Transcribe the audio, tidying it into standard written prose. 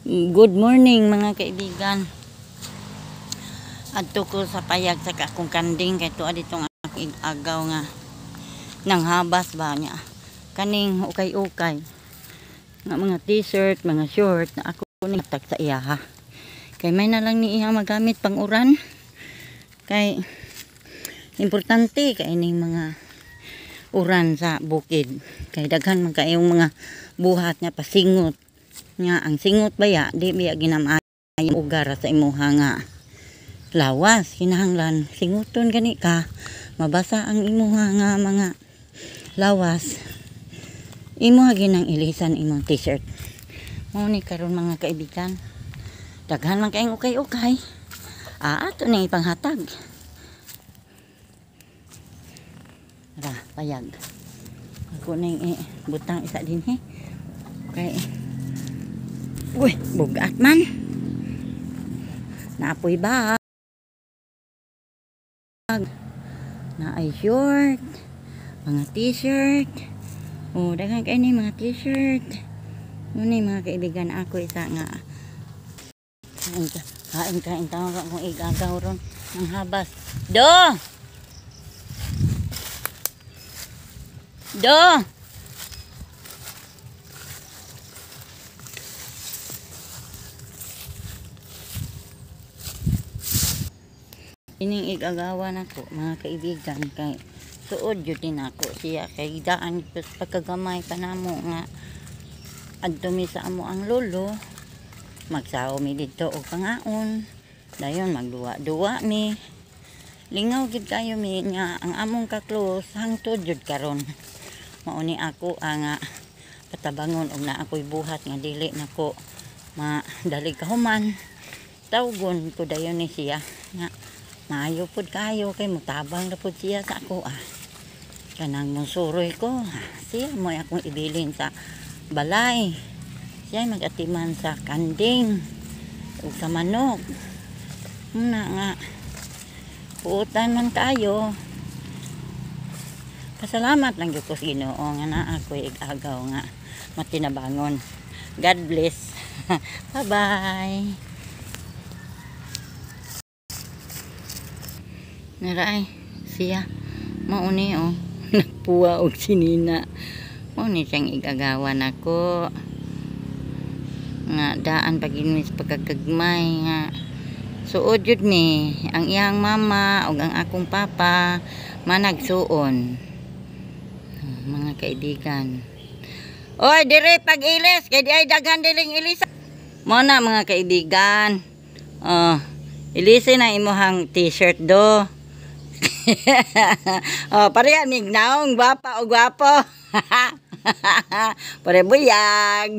Good morning, mga kaibigan. Adto ko sa payag sa akong kanding kay tuwa ditong akong agaw nga nang habas ba niya. Kaning ukay-ukay nga mga t-shirt, mga short na ako ni tag sa iya ha. Kay may na lang ni iya magamit pang uran. Kay importante kay ning mga uran sa bukid. Kay daghan man kayong mga buhat nga pasingot. Nga ang singot baya di biya ginamay ugara sa imuha nga lawas, kinahanglan singuton gani ka, mabasa ang imuha nga mga lawas, imuha ginang ilisan imong t-shirt. Mao ni karon, mga kaibigan, daghan man kayong ukay-ukay, ato ning ipanghatag ra payag. Ako ning butang isa dinhi kay uy, bugat man. Naapoy ba? Naay short, mga t-shirt. Oh, daghan kay ni mga t-shirt. Muna mga kaibigan, ako isa nga kain kain kain tawag akong igagaw ron ng habas. Do! Do! Ining igagawa nako, mga kaibigan, kay suod jud din ako siya kay daan pagkagamay pa namo nga adto mi sa amo ang lolo, magsaw mi didto og pangaon, dayon magduwa-duwa mi, lingaw gid kayo mi nga ang among ka-close hangtod jud karon. Mao ni ako ang patabangon og naa ko'y buhat nga dili nako madali kahuman, tawgon ko dayon ni siya nga maayo pud kayo kay mutabang na pud siya sa ako ah. Kanang musuroy ko, siya mo akong ibilin sa balay. Siya magatiman sa kanding ug sa manok. Muna nga puutan man kayo. Pasalamat lang gyud ko sa Ginoo nga naa ko'y igagaw nga matinabangon. God bless. Bye-bye. Naraay siya mauni oh nagpuwa og sinina. Mao ni siyang igagawa nako nga daan pag inis pagkagagmay nga suod jud mi ang iyang mama ug ang akong papa managsuon, mga kaibigan. Oy, dire pag-ilis kay di ay daghan diling ilis mo na, mga kaibigan. Oh, ilisin ang imuhang t-shirt do. Oh, pareha mig naong gwapa o gwapo. Pare buyag.